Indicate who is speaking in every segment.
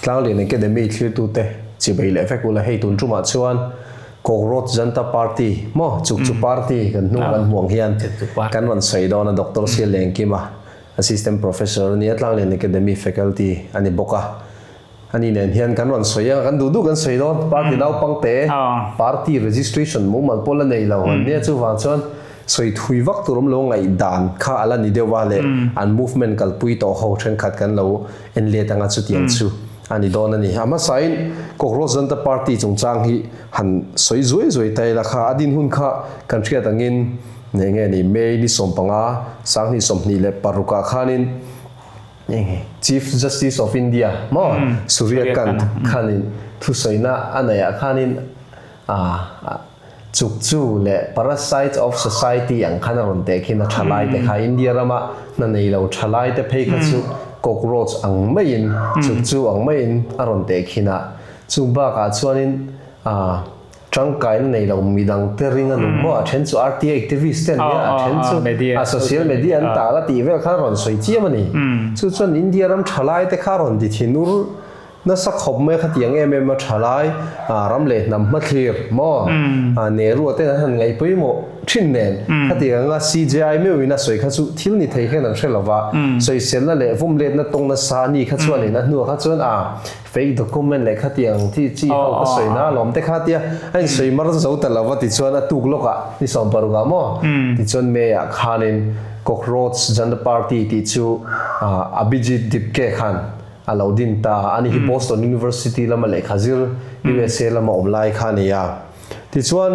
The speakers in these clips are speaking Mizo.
Speaker 1: Tlanglian Academy thlirtute chibei leh vek ula hei tun tumah chuan Cockroach Janta Party maw chukchu party kan hnung kan hmuh ang hian kan rawn sawi dawn a Doctor Sialengkima Assistant Professor a nia Tlanglian Academy Faculty a ni bawk a ani nen hian kan rawn sawi a kan duh duh kan sawi dawn party naupangte party registration mumal pawh la nei lo an nia chuvang chuan Sawi thui vak tur awm lo ngaihdan kha a la ni deuh a leh an movement kalpui tawh ho thenkhat kan lo en let anga chutiang chu a ni dawn a ni. A hmasain Cockroach Janta Party chungchang hi han sawi zuai zuai ta ila kha a din hun kha kan hriat angin eng nge ni May ni 15 2026 ah khanin Chief Justice of India maw Surya Kant khanin thusawina a neih ah khanin a Chukchu leh Parasites of Society ang khan a rawn teh khin a thalai te kha India rama hna nei lo thalai te phei kha chu cockroach ang maiin chukchu ang maiin a rawn teh khin a. Chung bakah chuanin ah tangkaina nei lo midang te ring a nung maw a then chu RTA activist te an nia a then chu a social media an tal a tih vel khan a rawn sawi chiam a ni. Chu chuan India ram thalai te kha a rawn ti thinur Nasa khawp mai kha tiang em em a tha lai, ram leh hnam hmathlir maw? Nehru ten an han ngaih pawimawh thin nen khatiang anga CJI meuhin a sawi kha chu thil ni thei hian an hre lo va, sawiselna leh vawmletna tawng nasa a ni kha chuanin a hnuah kha chuan a fake document leh khatiang chi chi ho ka sawi na alawm te kha tia a insawi mar zo ta lo va tichuan a tuk lawkah ni 16 ah maw? Tichuan May ah khanin Cockroach Janta Party tih chu Abhijit Dipke khan A lo din ta a ni hi Boston University lama lehkha zir USA lama awm lai kha a ni a. Tichuan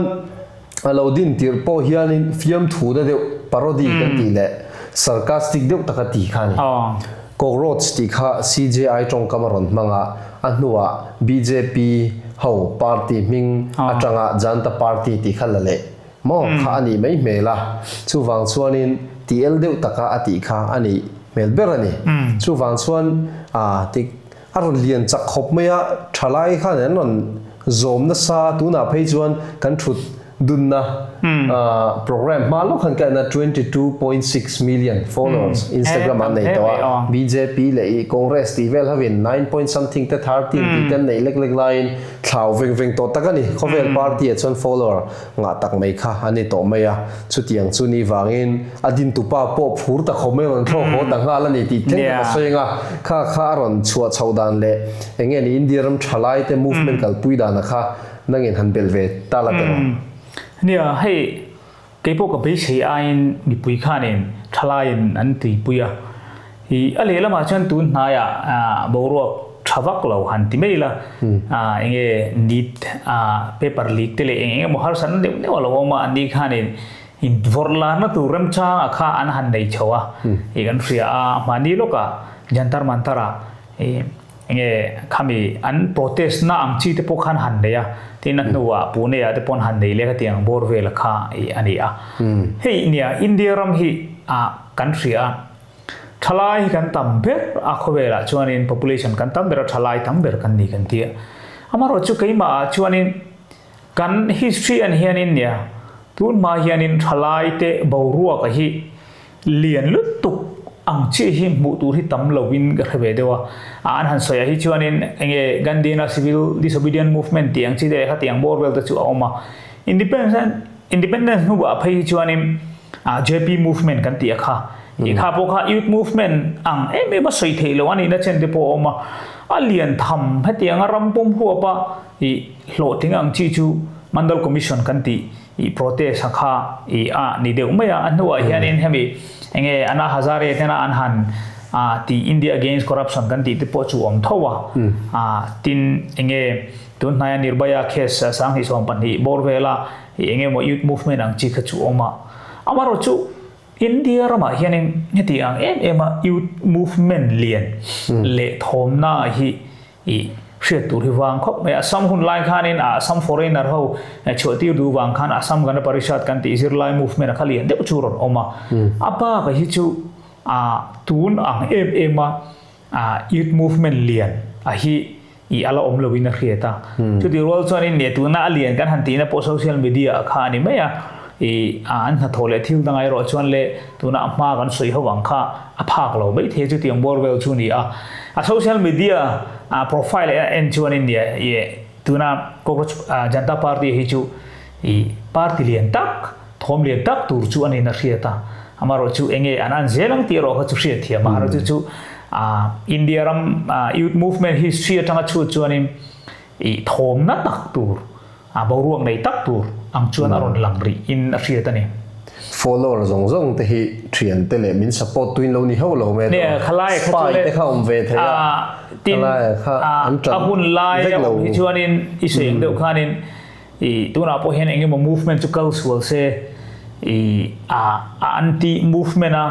Speaker 1: a lo din tirh pawh hianin fiamthu na deuh parody kan tih leh sarcastic deuh taka ti kha a ni. Cockroach tih kha CJI tawngkam a rawn hmang a, a hnuah bjp ho party hming atanga Janta Party tih kha la leh maw kha a nih mai hmel a, chuvang chuanin ti el deuh taka a tih kha a nih hmel ber a ni. Chuvang chuan aa tik a rawn lian chak khawp mai a, thalai khan an rawn zawm nasa a, tunah phei chuan kan thut dunna program hma lawk khan ka en a 22.6 million followers Instagram ah an nei tawh a, bjp leh i Congress tih vel hovin nine point something te 13 tih te an neih lek lek laiin thlau veng veng tawh tak a ni. Khawvel party ah chuan follower Ngah tak mai kha a ni tawh mai a, chutiang chu ni vangin a dintupa pawh phur ta khawp mai rawn thlawk haw ta nghal a ni tih thleng tak a sawi ang a, kha kha a rawn chhuah chhoh dan leh eng nge ni India ram thalai te movement kalpui dana kha nangin han belh ve ta la teh rawh.
Speaker 2: Nia, hei keipawh ka beisei aiin mipui khanin thalaiin an tuipui a, I a lehlamah chuan tun hnaiah boruak tha vak lo han ti mai ila, enge NEET paper leak te leh eng eng emaw harsatna deuh deuh a lo awm a, an ni khanin in vawrh larna tur remchanga kha an han nei chho a, i kan hria a, mahni lawkah Jantar Mantar ah enge khami an protest na ang chi te pawh khan han nei a, tin a hnuah Pune ah te pawh an han nei leh khatiang bawr vel kha a ni a. Hei nia India ram hi kan hria a. Thalai hi kan tam ber a khawvelah chuanin population kan tam ber a thalai tam ber kan ni kan ti a. Amaherawhchu chu keimah ah chuanin kan history an hianin nia tun hma hianin thalai te boruak a hi lian lutuk ang chiah hi hmuh tur hi tam lo in ka hre ve deuh a. An han sawi ah hi chuanin enge Gandhi-na civil disobedient movement tih ang chi te leh khatiang bawr vel te chu a awm a. Independence Independence hnuah phei hi chuanin JP movement kan tih a kha. I kha pawh kha youth movement ang em em a sawi theih loh a nihna chen te pawh a awm a. A lian tham hetianga ram pawm huapa i hlawhtling ang chi chu Mandal Commission kan tih i protest a kha i a ni deuh mai a. A hnuah hianin hemi enge Anna Hazare tena an han tih India Against Corruption kan tih te pawh chu a awm tho a. Tin enge Tun hnaia Nirbhaya case 2012 bawr vela i eng emaw youth movement ang chi kha chu awm a. Amaherawhchu India ramah hianin heti ang em em a youth movement lian leh thawmna hi i hriat tur hi vang khawp mai a. Assam hun lai khanin a Assam foreigner ho chhuah tir duh vang khan Assam Gana Parishad kan tih zirlai movement a kha lian deuh chu rawn awm a. A bak hi chu a tun ang em em a youth movement lian a hi I a la awm loin a hriat a. Chutih rual chuanin nia tuna a lian kan han tihna pawh social media ah kha a ni mai a. I an hnathawh leh thil dangah erawh chuan le tuna a hma kan sawi ho ang kha a phak lo mai thei chutiang bawr vel chu ni a. A social media profile a en chuanin nia i tuna Cockroach Janta Party hi chu i party lian tak, thawm lian tak tur chu a niin a hriat a. Amaherawh chu enge an an zel ang tih erawh kha chu hriat thiam a. Amaherawh chu chu India ram youth movement history atanga chhut chuanin i thawmna tak tur, a boruak nei tak tur ang chuan a rawn lang rih in a hriat a ni.
Speaker 1: Follower zawng zawng te hi thian te leh min support tuin lo ni hauh lo mai
Speaker 2: a tawh. Spy
Speaker 1: te kha awm ve thei a, khalai ah kha an
Speaker 2: ṭan vek lo. A hun lai a awm hi chuanin i sawi ang deuh khanin i tunah pawh hian engemaw movement chu kal sual se i a anti movement a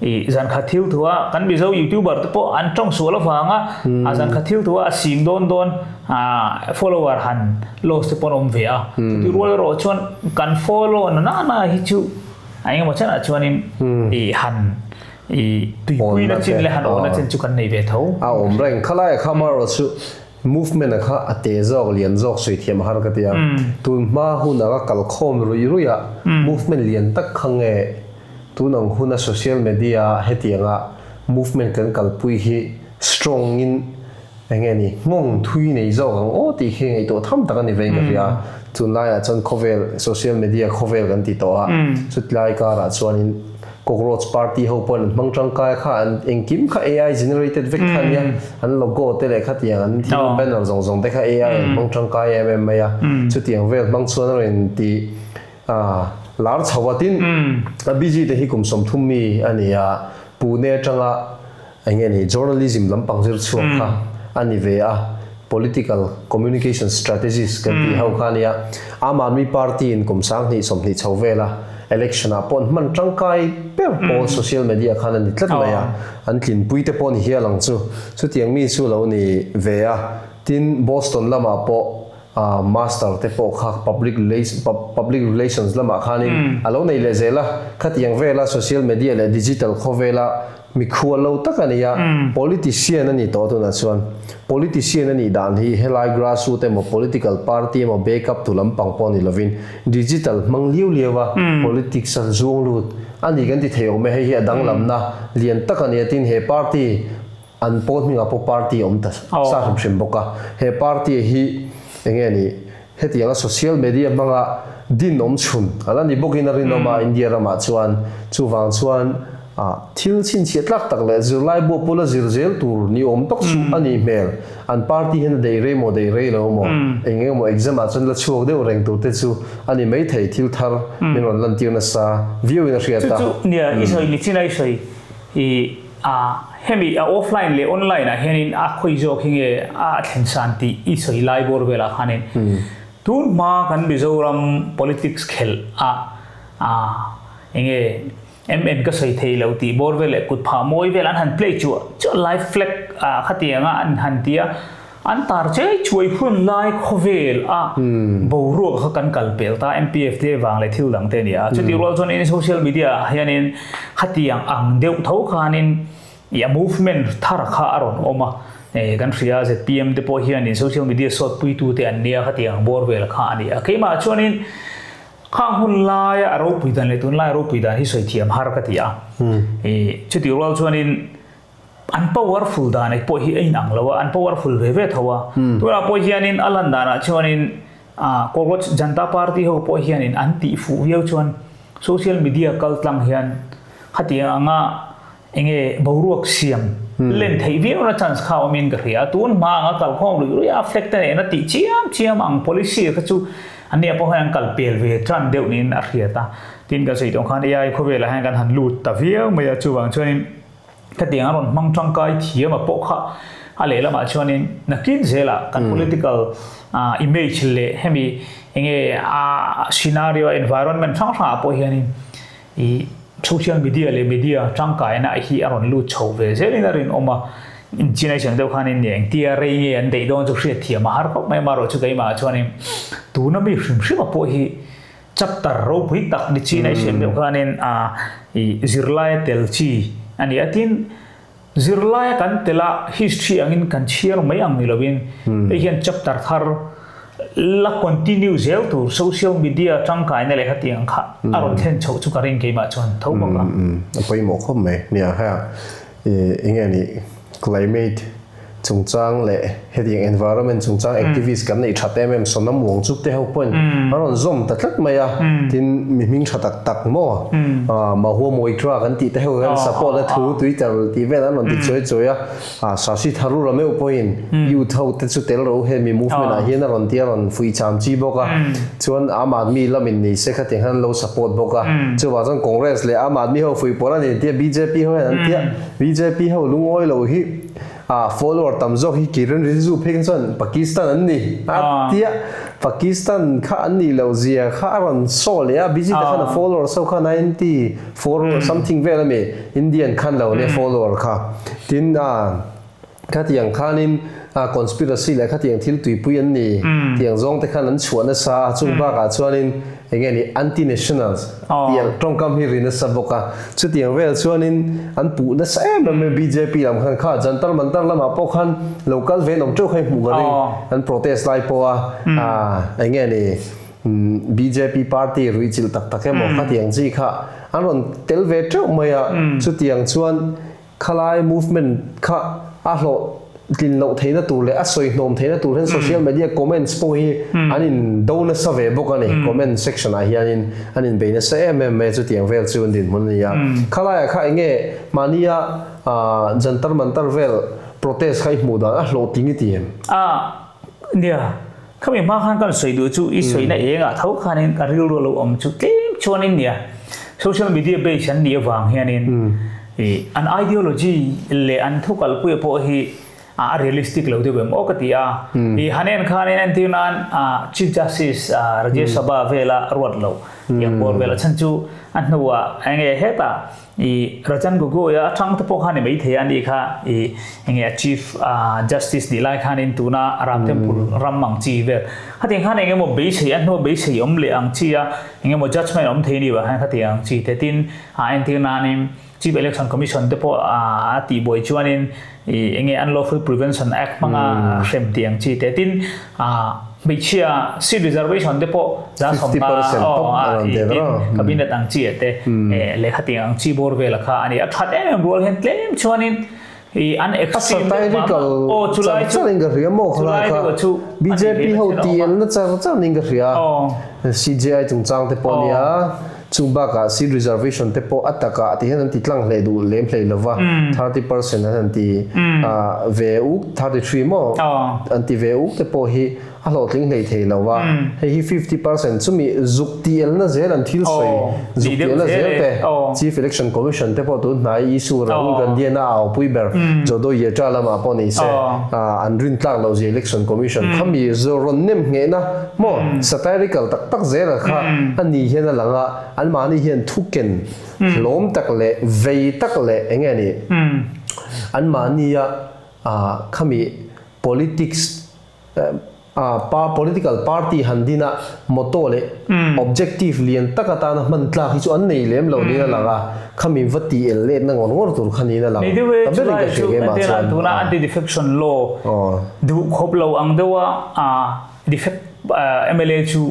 Speaker 2: I zankhat thil thua kan Mizo youtuber te pawh an tawng sual avanga a zankhat thil thua a sim dawn dawn a follower han loss te pawh an awm ve a. Chuti rual erawh chuan kan follow na na na hi chu a engemaw chanah chuanin i han i tuipuina chin leh han awhna chin chu kan nei ve tho.
Speaker 1: A awm reng. Khalaia kha amaherawh chu movement a kha a te zawk lian zawk sawi thiam a har ka ti a. Tun hma hun anga kalkhawm ruih ruih a movement lian tak kha nge Tun ang huna social media ah hetianga movement kan kalpui hi strong in enge ni nghawng thui nei zawk ang aw tih khi ngaihtuah tham tak a ni vein ka hria. Tunlaiah chuan khawvel social media khawvel kan ti tawh a, chutlai karah chuanin cockroach party ho pawhin an hmang tangkai kha an engkim kha AI generated vek kha ania, an logo te leh khatiang an thil banner zawng zawng te kha AI an hmang tangkai em em mai a, chutiang vel hmang chuan a rawn ti A lar chho a tin a busy te hi kum 30 mi a ni a, Pune atanga eng nge ni journalism lampang zir chhuak kha a ni ve a, political communication strategist kan tih ho kha a nia. Aam Aadmi Party in kum 2020 chho vela election ah pawh an hman tangkai ber pawl social media khan a ni tlat mai a, an tlinpui te pawh ni hial ang chu. Chutiang mi chu lo ni ve a, tin Boston lamah pawh A master te pawh kha public public relations lamah khanin a lo nei leh zel a, khatiang vela social media leh digital khawvela mikhual lo tak a ni a, politician a ni tawh tunah chuan. Politician a nih dan hi helai grassroot emaw political party emaw backup tu lampang pawh ni lovin digital hmang liau liau a politics a zuang lut a ni kan ti thei awm e, hei hi a danglamna lian tak a ni a, tin he party An pawl hmingah pawh party a awm ta sa hrim hrim bawk a. He party hi eng nge ni, hetianga social media hmanga din awm chhun a la ni bawkin a rinawm a India ramah chuan. Chuvang chuan thil chhinchhiah tlak tak leh zirlai buah pawh la zir zel tur ni awm tak chu a nih hmel. An party hian a deih rei maw deih rei lo maw, eng eng emaw exam ah chuan la chhuak deuh reng tur te chu a ni maithei thil thar min rawn lantir nasa viauin a hriat a.
Speaker 2: Chu chu nia i sawi ni chin a i sawi i A, hemi a offline leh online ah hianin a khawi zawk hi nge a thlen san tih i sawi lai bawr velah khanin tun hma kan Mizoram politics khelh a a enge MN ka sawi thei lo tih bawr vel leh kut phah mawi vel an han play chuah chuah live flag a khatianga an han ti a An tar chei chuai hun lai khawvel a boruak kha kan kal pel ta MPF te vang leh thil dang te a ni a. Chutih rual chuan in social media ah hianin khatiang ang deuh tho khanin i a movement thar kha a rawn awm a. Kan hria zpm te pawh hianin social media sawt puitu te an nia khatiang ang bawr vel kha a ni a. Keimah chuanin khang hun laia a ropui dan leh tunlai ropui dan hi sawi thiam har ka ti a. Chutih rual chuanin An powerful dan ek pawh hi a inang lo a, an powerful ve ve tho a. Tunah pawh hianin a lan danah chuanin Cockroach Janta Party ho pawh hianin an tih fuh viau chuan social media kal tlang hian khatiang anga enge boruak siam len theih viauna chance kha awmin ka hria a. Tun hma anga kalkhawm ruih ruih a flag te nena tih chiam chiam ang policy kha chu annia pawh hian an kal pel ve tan deuh niin a hriat a. Tin kan sawi tawh khan AI khawvelah hian kan han lut ta viau mai a, chuvang chuanin Khatiang a rawn hmang tangkai thiam a pawh kha a lehlamah chuanin nakin zelah kan political image leh hemi enge a scenario environment hrang hrangah pawh hianin ih social media leh media tangkaina hi a rawn lut chho ve zelin a rinawm a, inchina i chang deuh khanin engtia rei nge an daih dawn chu hriat thiam a har khawp mai amaherawh chu keimah chuanin tuna mi hrim hrim a pawh hi Chapter ropui tak ni chin a i siam deuh khanin a i zirlaia tel chi a ni a. Tin, zirlaia kan tel a history angin kan chhiar mai ang ni lovin hei hian chapter thar la continue zel tur social media tangkaina leh khatiang kha a rawn thlen chhoh chu ka ring keimah chuan tho bawk a.
Speaker 1: A pawimawh khawp mai. Nia hei enge ni climate chungchang leh hetiang environment chungchang activist kan neih that em em Sonam Wangchuk te ho pawhin a rawn zawm ta tlat mai a, tin mi hming tha tak tak maw Mahua Moitra kan tih te ho hian support a thu Twitter tih vel an rawn ti chuai chuai a, Shashi Tharoor a meuh pawhin youth ho te chu tel ro hemi movement ah hian a rawn ti a rawn fuih cham chi bawk a, chuan Aam Aadmi lamin ni se khatiang hian an lo support bawk a, chuvang chuan Congress leh Aam Aadmi ho fuih pawh a ni tia bjp ho hian an tia, bjp ho lungawi lo hi A follower tam zawk hi Kiren Rijiju phei khan chuan Pakistan an ni a tia Pakistan kha an nih loh zia kha a rawn saw leh a busy te khan a follower so kha 94 something vel ami Indian khan lo nia follower kha tin a khatiang khanin a conspiracy leh khatiang thil tuipui an ni tiang zawng te khan an chhuah nasa a chung bakah chuanin Enge ni anti-nationals tih ang tawngkam hi ri nasa bawk a, chutiang vel chuanin an puh nasa em em mai bjp lam khan kha Jantar Mantar lamah pawh khan lo kal ve an awm teuh kha i hmuh ka ring an protest lai pawh a enge ni bjp party ruihchilh tak tak emaw khatiang chi kha an rawn tel ve teuh mai a, chutiang chuan Khalai movement kha a hlawh tlin loh theihna tur leh a sawi hnawm theihna tur hian social media comments pawh hi an in do nasa ve bawk a ni. Comment section ah hianin an in bei nasa em em mai a, chutiang vel chu an dinhmun a ni a. Khalaiah kha eng nge mahnia Jantar Mantar vel protest kha i hmuh dan a hlawhtling i ti em?
Speaker 2: A, nia. Khami hma khan kan sawi duh chu i sawina engah tho khanin ka rilru a lo awm chu tlem chuanin nia social media base an nih avang hianin ih an ideology leh an thu kalpuia pawh hi a realistic lo deuh em aw ka ti a. Ih han en khanin entir nan Chief Justice Rajya Sabha vela ruat loh tiang bawr vel a chhan chu a hnuah enge hetah I Rajan Gogoi a atang te pawh khan i maithei a nih kha i enge a Chief Justice nih lai khanin tuna Ram Temple ram ang chi vel khatiang khan eng emaw beisei a hnua beisei awm leh ang chi a eng emaw judgement awm thei ni vang hian khatiang ang chi te tin a entir nanin Chief Election Commission te pawh a tihbuai chuanin i enge Unlawful Prevention Act hmanga hrem tih ang chi te tin hmeichhia seat reservation te pawh 50% aw a i tin cabinet ang chi ah te lehkha tiang ang chi bawr vel kha a ni a that em em rual hian tlem chuanin i an extreme deuh mah mah aw chulai chu
Speaker 1: char in ka hria maw
Speaker 2: khalai
Speaker 1: kha BJP ho TL na char char in ka hria CJI chungchang te pawh nia Chung bakah seat reservation te pawh a takah ti hian an ti tlang hleh duh lem hlei lova, 30% an han ti ve uk, 33 maw an ti ve uk te pawh hi a hlawhtling hlei thei lo va, hei hi 50% chumi zuk tih elna zel an thil sawi, zuk tih elna zel te, Chief Election Commission te pawh tun hnai issue Rahul Gandhi an a aupui ber Jodo Yatra lamah pawh ni se an rin tlak loh zia Election Commission khami rawn nem nghehna Maw? Satirical tak tak zela kha a ni hian a lang a, anmahni hian thuken hlawm tak leh vei tak leh eng nge ni anmahnia khami politics political party han dina motto leh objective lian tak atana hman tlak hi chu an nei lem lo niin a lang a, khami va tih el letna ngawr ngawr tur kha niin a lang.
Speaker 2: Ni deuh e, chulai chu entirah tuna anti-defection law duh khawp lo ang deuha defect MLA chu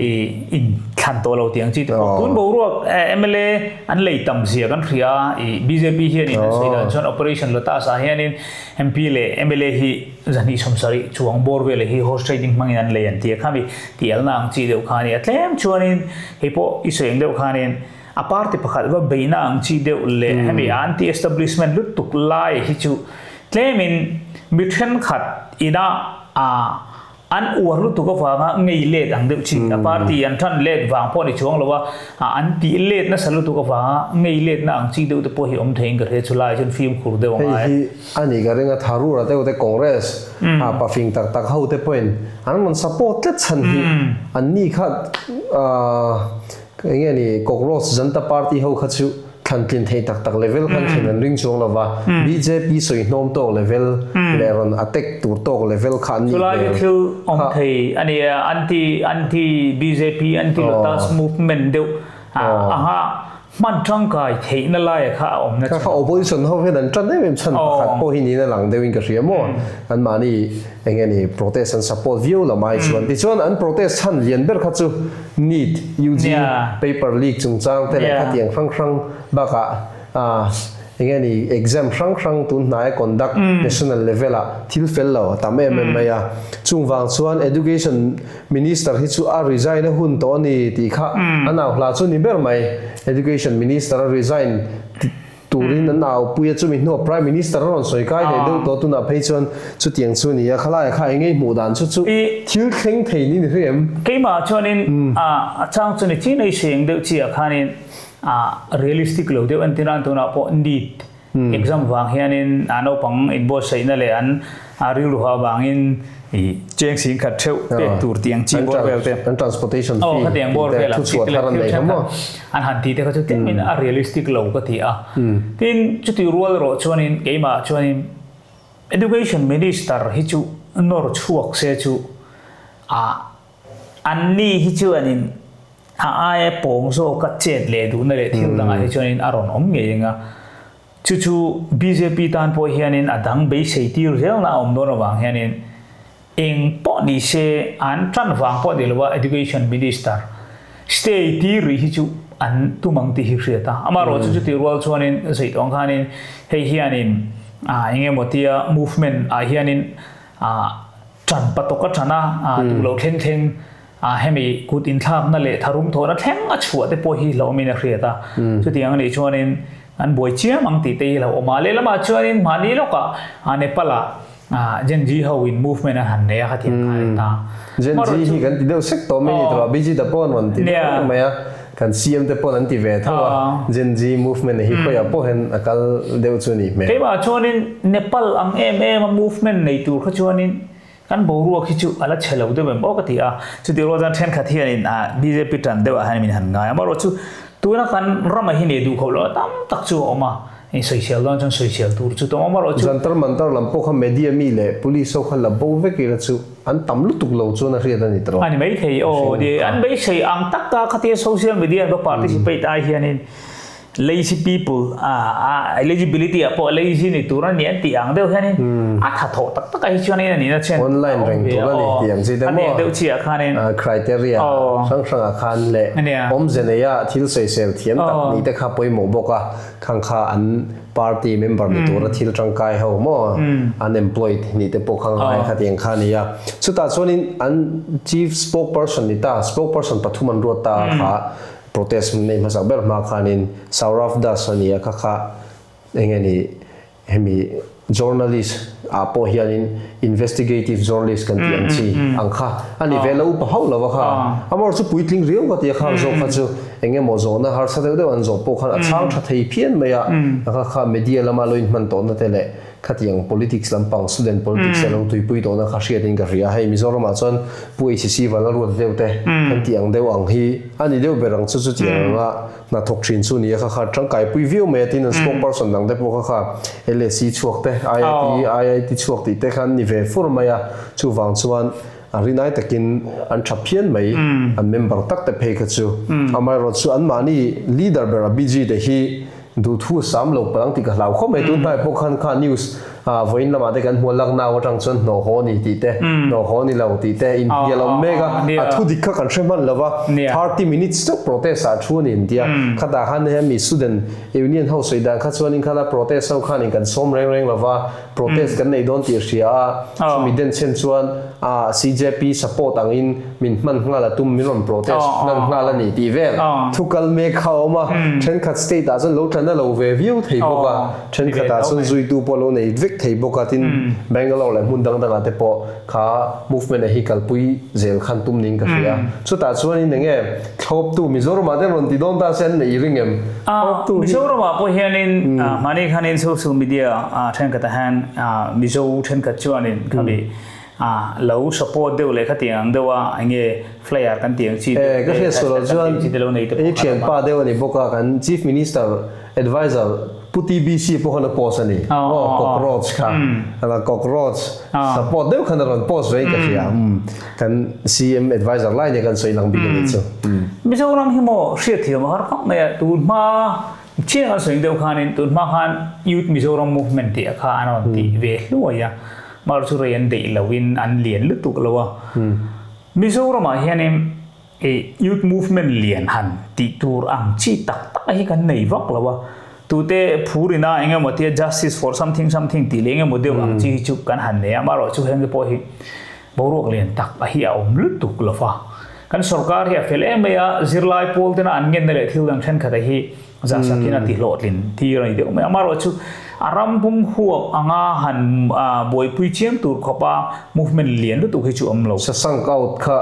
Speaker 2: i in thlan tawh lo tih ang chi te pawh. Tun boruak MLA an lei tam zia kan hria a, i bjp hianin an sawi dan chuan Operation Lotus ah hianin MP leh MLA hi zahnih sawmsarih chuang bawr vel hi horse trading hmangin an lei an ti a, khami tih alna ang chi deuh kha a ni a. Tlem chuanin hei pawh i sawi ang deuh khanin a party pakhat va beihna ang chi deuh leh hemi anti establishment lutuk lai hi chu tlemin mi thenkhat ina a an uar lutuk avanga ngei let ang deuh chi a party an tan let vang pawh ni chuang lo a an tih let nasa lutuk avanga ngei letna ang chi deuh te pawh hi awm theiin ka hria chu lai chuan fimkhur deuh a ngai.
Speaker 1: Hei hi a ni ka ring a Tharoor a te te Congress a pafing tak tak ho te pawhin an rawn support tlat chhan hi an ni kha Eng nge ni, Cockroach Janta Party ho kha chu thlantlin thei tak tak level khan thlen an ring chuang lo va, bjp sawi hnawm tawk level leh rawn attack tur tawk level kha an nih
Speaker 2: Chulai
Speaker 1: hmel.
Speaker 2: thil awm thei a ni a, anti anti bjp anti lotus movement deuh anga Hman tangkai theihna laia kha a awmna
Speaker 1: Kha
Speaker 2: chu.
Speaker 1: kha opposition ho hian an tan em em chhan pakhat pawh hi niin a lang deuhin ka hria maw? Anmahni eng nge ni protest an support viau lo mai chuan. Tichuan an protest chhan lian ber kha chu NEET, UG paper leak chungchang te leh khatiang hrang hrang bakah Eng nge ni, exam hrang hrang tun hnaia conduct national level ah thil fel lo a tam em em mai a. Chung vang chuan Education Minister hi chu a resign a hun tawh a ni tih kha an au hla chu ni ber mai. Education Minister a resign turin an au pui a, chumi hnuah Prime Minister a rawn sawi kai leh deuh tawh tunah phei chuan chutiang chu a ni a. Khalaiah kha eng nge i hmuh dan chu chu thil thleng thei ni ni hrih em?
Speaker 2: Keimah chuanin a chang chu ni chin ei seng deuh chiah khanin A realistic lo deuh entir a, tunah pawh NEET exam vang hianin a naupang inbuatsaihna leh an rilru ha avangin i cheng sing khat theuh pek tur tih ang chi bawr vel te.
Speaker 1: An transportation fee
Speaker 2: Aw khatiang bawr vel ang chi te leh thil thenkhat an han ti te kha chu tlemin a realistic lo ka ti a. Tin, chuti rual erawh chuanin keimah chuanin Education Minister hi chu nawr chhuak se chu a Anni hi chuanin a aia pawng zawka chet leh duhna leh thil dangah hi chuanin a rawn awm ngei ang a. Chu chu bjp tan pawh hianin a dang beisei tir zelna a awm dawn avang hianin eng pawh ni se an tan vang pawh ni lova Education Minister stay tir rih hi chu an tum ang tih hi hriat a. Amaherawhchu chutih rual chuanin sawi tawh ang khanin hei hianin eng emaw tia movement ah hianin Ṭan patok a ṭan a, duh lo thleng thleng a hemi kut inthlakna leh tharum thawhna thleng a chhuah te pawh hi hlauhawmin a hriat a. Chutiang a nih chuanin an buai chiam ang tih te hi hlauhawm a. Lehlamah chuanin mahni lawkah Nepal-ah Gen Z ho in movement an han nei a khatiang kha a ni ta.
Speaker 1: Gen Z hi kan ti deuh sek tawh mai a ni tawh a, BG ta pawh an rawn ti deuh reng mai a. Kan CM te pawn an ti ve tho a, Gen Z movement hi khawiah pawh hian a kal deuh chu a nih hmel.
Speaker 2: Keimah chuanin Nepal ang em em a movement nei tur kha chuanin kan boruak hi chu a la chhe lo deuh em aw ka ti a. Chutih rual chuan thenkhat hianin bjp tan deuh ah hian min han ngai a, amaherawhchu tuna kan ramah hi nei duh khawp loh tam tak chu a awm a. In sawichhial dawn chuan sawichhial tur chu tawng amarawh chu.
Speaker 1: Jantar Mantar lam pawh kha media mi leh police ho kha la bo vek ila chu an tam lutuk lo chuan a hriat a ni tawh.
Speaker 2: A ni maithei aw, ni an beisei ang tak tak khatia social media an va participate ai hianin lazy people a eligibility ah pawh lazy ni tur a ni an tih ang deuh hianin a tha thawh tak tak ah hi chuanin a nihna chuan
Speaker 1: Online reng tur a ni tih ang chi te maw?
Speaker 2: A deuh chiah khanin
Speaker 1: Criteria hrang hrang ah khan leh awmze neia thil sawisel thiam tak nih te kha pawimawh bawk a. Khang kha an party member ni tura thil tangkai ho maw unemployed nih te pawh kha ngai kha tiang kha a ni a. Chutah chuanin an chief spokesperson ni ta, spokesperson pathum an ruat ta a kha protest nei hmasak ber hma khanin Saurav Das a ni a kha kha eng nge ni hemi journalist ah pawh hianin investigative journalist kan tih ang chi ang kha a ni ve lo upa hauh lo a kha amawr chu puitling riau ka ti a khang zawk kha chu eng emaw zawhna harsa deuh deuh an zawh pawh khan a chhang tha thei phian mai a a kha kha media lama lo inhman tawhna te leh khatiang politics lampang student politics te lo tuipui tawhna kha hriatin ka hria hei Mizoramah chuan Pu HCC Vanlalruata deuh te kan tih ang deuh ang hi a ni deuh ber ang chu chutiang anga Hnathawk thin chu ni a kha kha tangkaipui viau mai a tin an spokesperson dang te pawh kha kha LSC chhuak te IIT IIT chhuak tih te kha an ni ve fur mai a chuvang chuan a rinai takin an tha phian mai an member tak te phei kha chu amaherawhchu chu anmahni leader ber a BG te hi duhthu sam lo palang tih ka hlau khawp mai tun hnai pawh khan kha news Vawiin lamah te kan hmu a, Lucknow atang chuan hnawh haw ni tih te, hnawh haw ni lo tih te inhnial awm mek a, a thu dik kha kan hre hman lo va, 30 minutes chauh protest ah thu a ni an ti a, khatah khan hemi student union ho sawi dan kha chuanin khala protest ho khanin kan sawm reng reng lo va, protest kan nei dawn tih a hria a, chumi denchhen chuan CJP support angin min hman nghal a tum, min rawn protest hman nghal a ni tih vel thu kal mek kha a awm a, thenkhat state ah chuan lo tla na lo ve viau thei bawk a. Thenkhatah chuan zuitu pawh lo nei vek thei bawk a, tin Bangalore leh hmun dang dangah te pawh kha movement a hi kalpui zel khan tum niin ka hria. Chutah chuanin eng nge thlawptu Mizoramah te rawn ti dawn ta se an neih ring em? Thlawptu hi.
Speaker 2: Mizoramah pawh hianin mahni khanin social media thenkhatah hian Mizo thenkhat chuanin khami lo support deuh leh khatiang ang deuh a eng nge flyer kan tih ang chi
Speaker 1: te ka hriat sual loh chuan i thianpa deuh a ni bawk a, kan Chief Minister Adviser. Pu TBC pawh khan a post a ni. Aw cockroach kha. Ala cockroach support deuh khan a rawn post ve in ka hria. Kan CM advisor lai nia kan sawi lang bik a nih chu.
Speaker 2: Mizoram hi maw hriatthiam a har khawp mai a, tun hma chiang an sawi deuh khanin tun hma khan Youth Mizoram Movement tih a kha an rawn tih ve hluai a, mahse chu rei an deih loin an lian lutuk lo a. Mizoramah hianin I youth movement lian han tih tur ang chi tak tak hi kan nei vak lo a, tute phurina eng emaw tia justice for something something tih leh eng emaw deuh ang chi hi chu kan han nei a, amaherawh chu heng te pawh hi boruak lian tak a hi a awm lutuk lo va. Kan sorkar hi a fel em mai a, zirlai pawl tena an ngenna leh thil dang thenkhat a hi Zahsakin a tihlawhtlin tir a ni deuh mai. Amaherawhchu a ram pum huap anga han buaipui chiam tur khawpa movement lian lutuk hi chu awm lo.
Speaker 1: Sasang out kha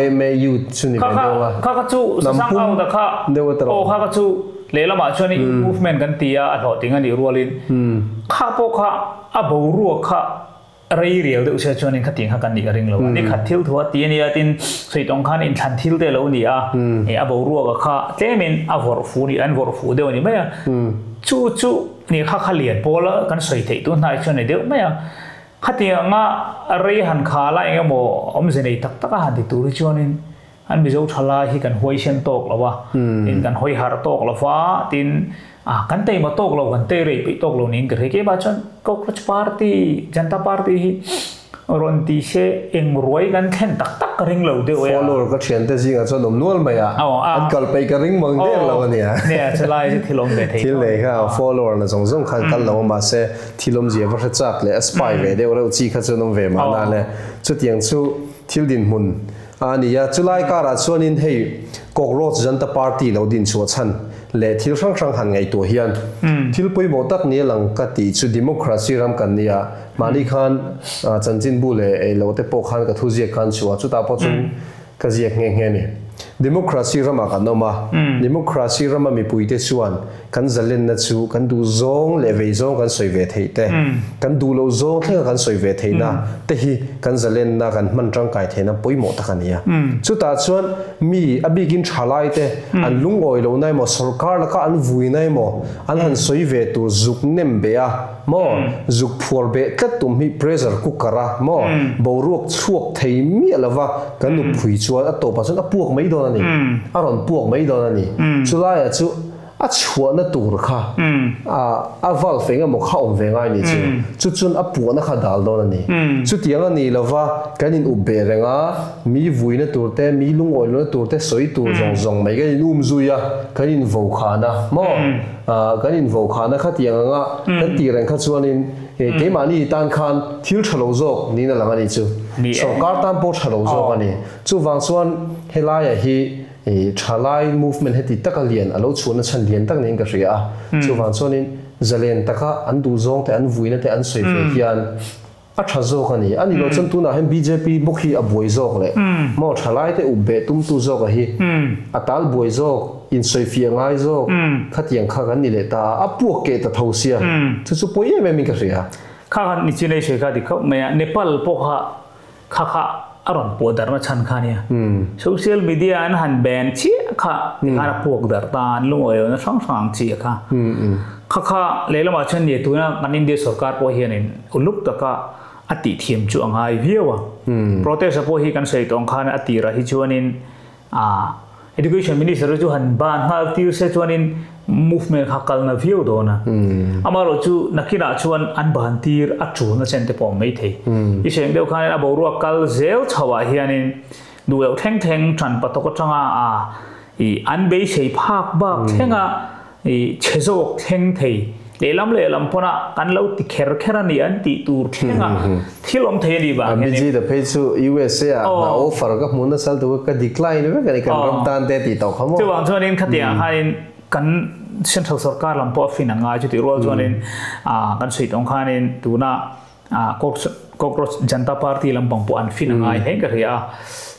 Speaker 1: yma youth chu ni ve deuh a.
Speaker 2: Kha kha chu Sasang out a kha aw kha kha chu lehlamah chuan youth movement kan ti a, a hlawhtling a nih rualin kha pawh kha a boruak kha Rei riau deuh sia chuanin khatiang kha kan nih ka ring lo a, ni khat thil thu a ti a nia tin sawi tawng khan inthlan thil te lo ni a, ih a boruak a kha tlemin a vawrh fu ni an vawrh fu deuh a ni mai a, chu chu ni kha kha lian pawl a kan sawi theih tun hnai chuan a ni deuh mai a, khatiang anga rei han khal a eng emaw awmze nei tak tak a han ti tur hi chuanin An Mizo thalai hi kan huaisen tawk lo a, tin kan hawi harh tawk lo va, tin ah kan teima tawk lo, kan tei rei peih tawk lo niin ka hria. Keimah chuan Cockroach Party, Janta Party hi rawn ti se eng ruai kan thlen tak tak ka ring lo deuh e a.
Speaker 1: Follower ka thiante zingah chuan awm nual mai a, an kal peih ka ring mang der lo a nia.
Speaker 2: Nia, chulai chu thil awm ve thei
Speaker 1: Thil nei kha follower na zawng zawng khan kal lo a, mahse thil awmzia va hre chak leh a spy ve deuh reuh chi kha chuan awm ve mahna le. Chutiang chu thil dinhmun A ni a, chulai karah chuanin hei Cockroach Janta Party lo din chhuah chhan leh thil hrang hrang han ngaihtuah hian thil pawimawh tak nia lang ka tih chu democracy ram kan nia, mahni khan chanchinbu leh ei lo te pawh khan ka thu ziak khan chhuah a, chutah pawh chuan ka ziak nghe nghe a ni. Democracy ramah kan awm a, democracy rama mipuite chuan Kan zalenna chu kan duh zawng leh vei zawng kan sawi ve theih te, kan duh loh zawng thlenga kan sawi ve theihna te hi kan zalenna kan hman tangkai theihna pawimawh tak a ni a. Chutah chuan mi, a bikin thalai te, an lungawi lohna emaw, sorkar laka an vuina emaw, an han sawi ve tur zuk nem beh a maw, zuk phuar beh tlat tum hi pressure cooker a maw, boruak chhuak thei miah lova kan nupui chuan a tawpah chuan a puak mai dawn a ni, a rawn puak mai dawn a ni. Chulaiah chu. A chhuahna tur kha a valve eng emaw kha awm ve ngai ni chu. Chu chuan a puahna kha dal dawn a ni. Chutiang a ni lova kan in up beh reng a, mi vuina tur te, mi lungawi lohna tur te sawi tur zawng zawng mai kan in um zui a, kan in vo khan a maw? Kan in vo khan a khatiang anga kan tih reng kha chuanin keimahni tan khan thil tha lo zawk niin a lang a ni chu. Sorkar tan pawh tha lo zawk a ni. Chuvang chuan helaiah hi I thalai movement heti taka lian a lo chhuahna chhan lian tak niin ka hria a. Chuvang chuanin zalen taka an duhzawng te an vuina te an sawi ve hian a tha zawk a ni. A ni loh chuan tunah hian bjp bawk hi a buai zawk leh maw thalai te up beh tumtu zawk a hi a tal buai zawk, insawifiah ngai zawk khatiang kha kan ni leh ta a, a puak keh ta tho sia. Chu chu pawi em em in ka hria.
Speaker 2: Kha khan nichin ei sawi kha dik khawp mai a, Nepal pawh kha Kha kha a rawn puah darhna chhan kha nia. Social media an han ban chiah kha tikhan a puak darh ta an lungawi lohna hrang hrang ang chiah kha. Kha kha lehlamah chuan nia tuna kan India sorkar pawh hianin uluk taka a tih thiam chu a ngai viau a. Protest a pawh hi kan sawi tawh ang khan a tirah hi chuanin Education Minister chu han ban nghal tir se chuanin movement kha kalna viau dawn a. Amaherawh chu nakinah chuan an ban tir a tulna chen te pawh a awm mai thei. I seng deuh khanin a boruak kal zel chhoah hianin duh loh thleng thleng tan pathawk atanga a i an beisei phak bak thlenga I chhe zawk thleng thei lehlam lehlam pawn a kan lo ti kher kher a ni an tih tur thleng a thil awm thei a nih vang hian in.
Speaker 1: Abhijit a phei chu USA ah hna offer ka hmu nasa lutuk a ka decline vek a ni kan ram tan te a tih tawh kha maw.
Speaker 2: Chuvang chuan in khatiang ah khan in kan central sorkar lam pawh a fin a ngai chutih rual chuan in kan sawi tawng khan in tuna Cockroach Janta Party lampang pawh an fin a ngai hle ka hria a.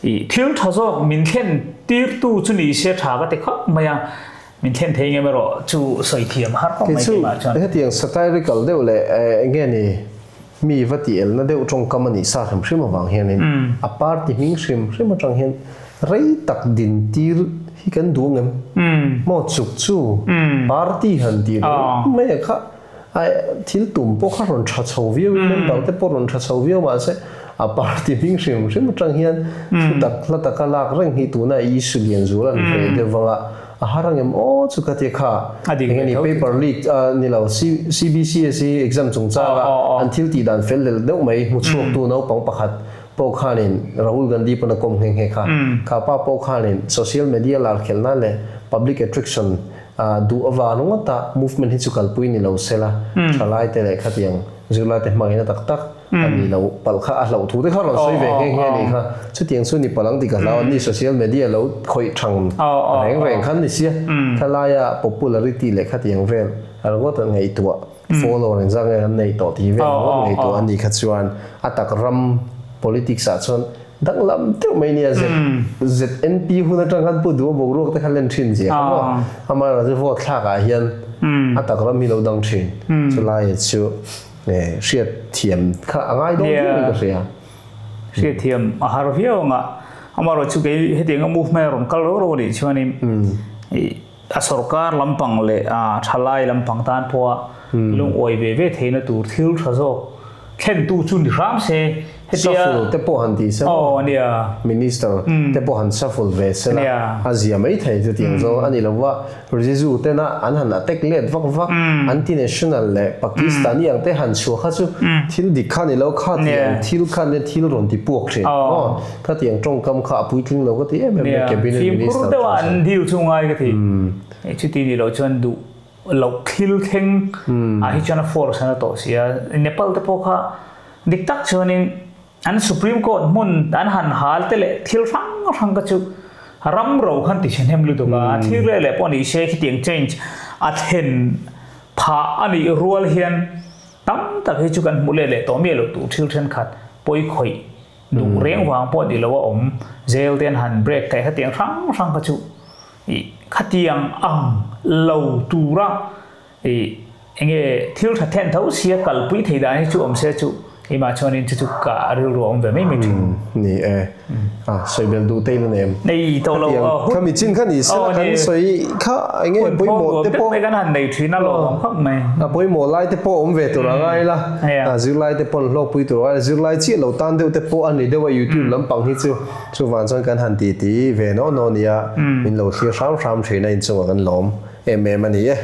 Speaker 2: I thil tha zawk min thlen tirtu chu ni se tha ka ti khawp mai a. Min thlen thei ngem erawh chu sawi thiam har khawp mai keimah chuan.
Speaker 1: Kei chu hetiang satirical deuh leh eng nge ni mi va tih elna deuh tawngkam a nih sa hrim hrim avang hianin a party hming hrim hrim atang hian rei tak din tir. hi kan duh ngem maw chuk chu party han tih ringawt mai a kha ai thil tum pawh kha rawn tha chho viau in member te pawh rawn tha chho viau mahse a party hming hrim hrim atang hian thu tak hla taka lak reng hi tuna issue lian zual an hreh deuh vanga A har angem aw chu ka ti kha. Eng ani paper leak ni lo CBCSE exam chungchanga an thil tih dan fel lel deuh mai hmu chhuaktu naupang pakhat pawh khanin Rahul Gandhi pawn a kawm nghe nghe kha. Kha pa pawh khanin social media lar khelh nan leh public attraction duh avang ringawta movement hi chu kalpui ni lo sela thalaite leh khatiang zirlaite hmangin a tak tak A ni lo, palh kha a hlauh thu te kha rawn sawi ve nghe nghe a nih kha. Chutiang chu ni palh ang tih ka hlau a, ni social media lo khawih thang reng reng khan ni sia. Khalaia popularity leh khatiang vel ringawt an ngaihtuah, follower engzat nge an neih tawh tih vel ringawt ngaihtuah a nih kha chuan a tak ram politics ah chuan danglam deuh mai nia ZNP hun atang khan Pu Duha boruak te kha len thin zia kha maw. Amaherawhchu vote thlak ah hian a tak ram hi lo dang thin. Chulai chu. Hriat thiam kha a ngai dawn viau in ka hria.
Speaker 2: Hriat thiam a har viau ang a, amaherawh chu kei hetiang a movement a rawn kal rau rau a nih chuanin a sorkar lampang leh a thalai lampang tan pawha lungawi ve ve theihna tur thil tha zawk thlentu chu ni hram se. Hetia
Speaker 1: Shuffle te pawh han ti se maw?
Speaker 2: Aw nia.
Speaker 1: Minister te pawh han shuffle ve se la a zia mai thei chutiang zawng a ni lo va, Rijizu tena an han attack let vak vak, anti national leh Pakistani ang te han chhuah kha chu thil dik kha ni lo, kha tiang thil khan nia thil rawn ti puak thin maw? Kha tiang tawngkam kha a puitling lo ka ti em em mai cabinet
Speaker 2: Fimkhur
Speaker 1: minister
Speaker 2: deuh a an deal chu ngai ka ti. Chuti ni lo chuan duh loh thil thleng ah hi chuan a force an a tawh si a, Nepal te pawh kha Dik tak chuanin an Supreme Court hmun an han hal te leh thil hrang hrang kha chu ram ro khan ti hnem lutuk a, thil leh leh pawh ni se khitiang change a thlen phah a nih rual hian tam tak hi chu kan hmuh leh leh tawh miah loh tur thil thenkhat pawi khawih duh reng vang pawh ni lo a awm zel te an han break theih khatiang hrang hrang kha chu ih khatiang ang lo tura I enge thil tha then tho sia kalpui thei dan hi chu awm se chu keimah chuanin chu chu ka rilru a awm ve mai mai thin.
Speaker 1: Ni e. A sawi bel duh te ila nem.
Speaker 2: Nei tawh lo aw.
Speaker 1: Kha mi chin kha ni se la kan sawi kha enge pawimawh te pawh.
Speaker 2: Kan han nei thin a lawm awm khawp mai.
Speaker 1: A pawimawh lai te pawh awm ve tur a ngai la. A zirlai te pawn hlawkpui tur a ngai la. Zirlai chiah lo tan deuh te pawh a ni deuh a youtube lampang hi chu chuvang chuan kan han ti ti ve naw naw nia. Min lo thlir hram hram thin a inchungah kan lawm. Em em a ni e.